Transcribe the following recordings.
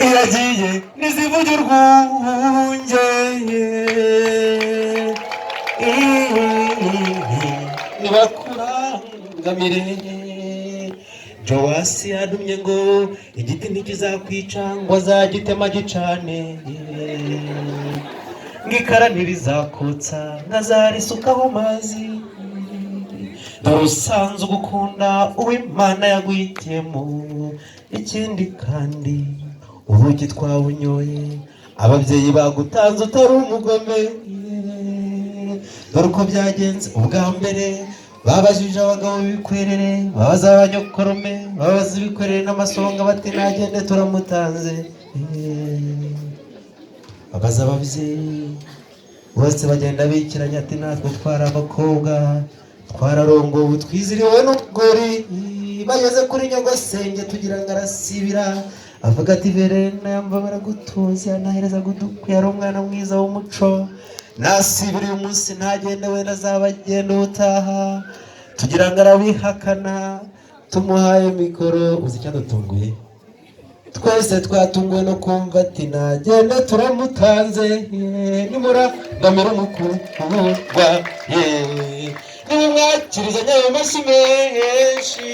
Iragiye ntizivuge urwunge, nibakurangamire. Joasi yadumye ngo igiti ntikizakwica, ngo azagitema gicane, ngo ikara ntirizakotsa, ngo azarisukaho amazi. Dore usanzwe ugukunda uw'Imana yaguhitiyemo. Ikindi kandi ubuki twabunyoye, ababyeyi bagutanze utari umugome. Dore uko byagenze: ubwa mbere babajije abagabo b'ibikwerere, babaza abanyokorome, babaza ibikwerere n'amasonga, bati nagende turamutanze. Babaza ababyeyi bose, bagenda bikiranya, ati natwe twari abakobwa, twararongowe, ubu twiziriwe n'ukuri. Bageze kuri nyogosenge, tugira ngo arasibira, avuga ati Verena yamba baragutuza, nahereza gudukwiye, yari umwana mwiza w'umuco, nasibira uyu munsi ntagende, wenda azaba agenda ubutaha. Tugira ngo arabihakana, tumuhaye mikoro. Uzi icyadutunguye? Twese twatunguwe no kumva ati nagenda turamutanze. Nimurangamira umukundwa, nimumwakirizanya ayo mashyi menshi,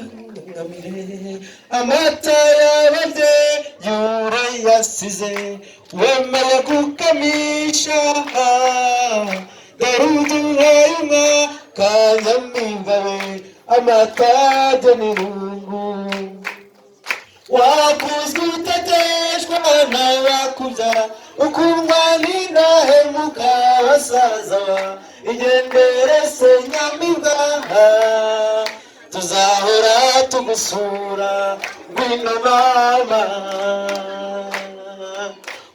nibakurangamire. Amata y'ababyeyi urayasize, wemeye gukamisha, dore uduhaye umwaka nyamibwa we, amatage n'irungu. Wakuzwe uteteshwa n'abakubyara, ukundwa n'indahemuka basaza. Igendere se nyamibwa, tuzahora tugusura. Ngwino mama,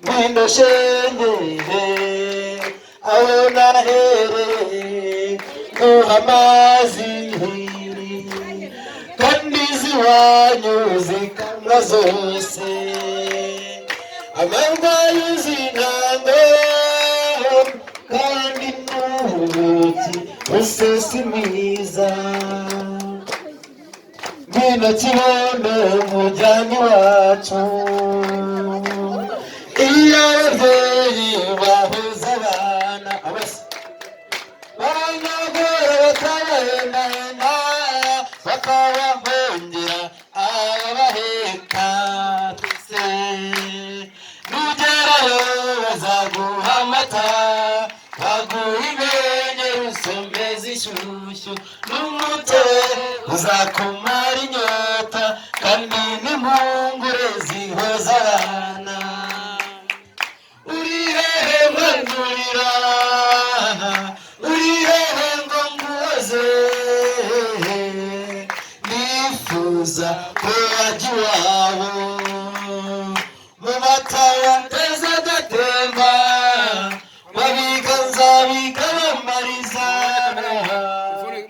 ngwino shenge, aho nahereye nguha amazi, kandi iziwanyu zikamwa zose. Amarwa yuzuye intango, kandi n'ubuki busesa mwiza. Ngwino kibondo, mujyane iwacu. Iyo ababyeyi bahuza abana, abasa baranyagora, bakabahendahenda, bakabahongera ababaheka. Twese nugerayo bazaguha amata, baguha imenye usomeza ishyushyu n'umutobe uzakumara inyota, kandi n'impungure zihoza abana. Uri hehe mpanurira? Uri hehe ngo nguhoze? Nifuza ko wajya iwabo.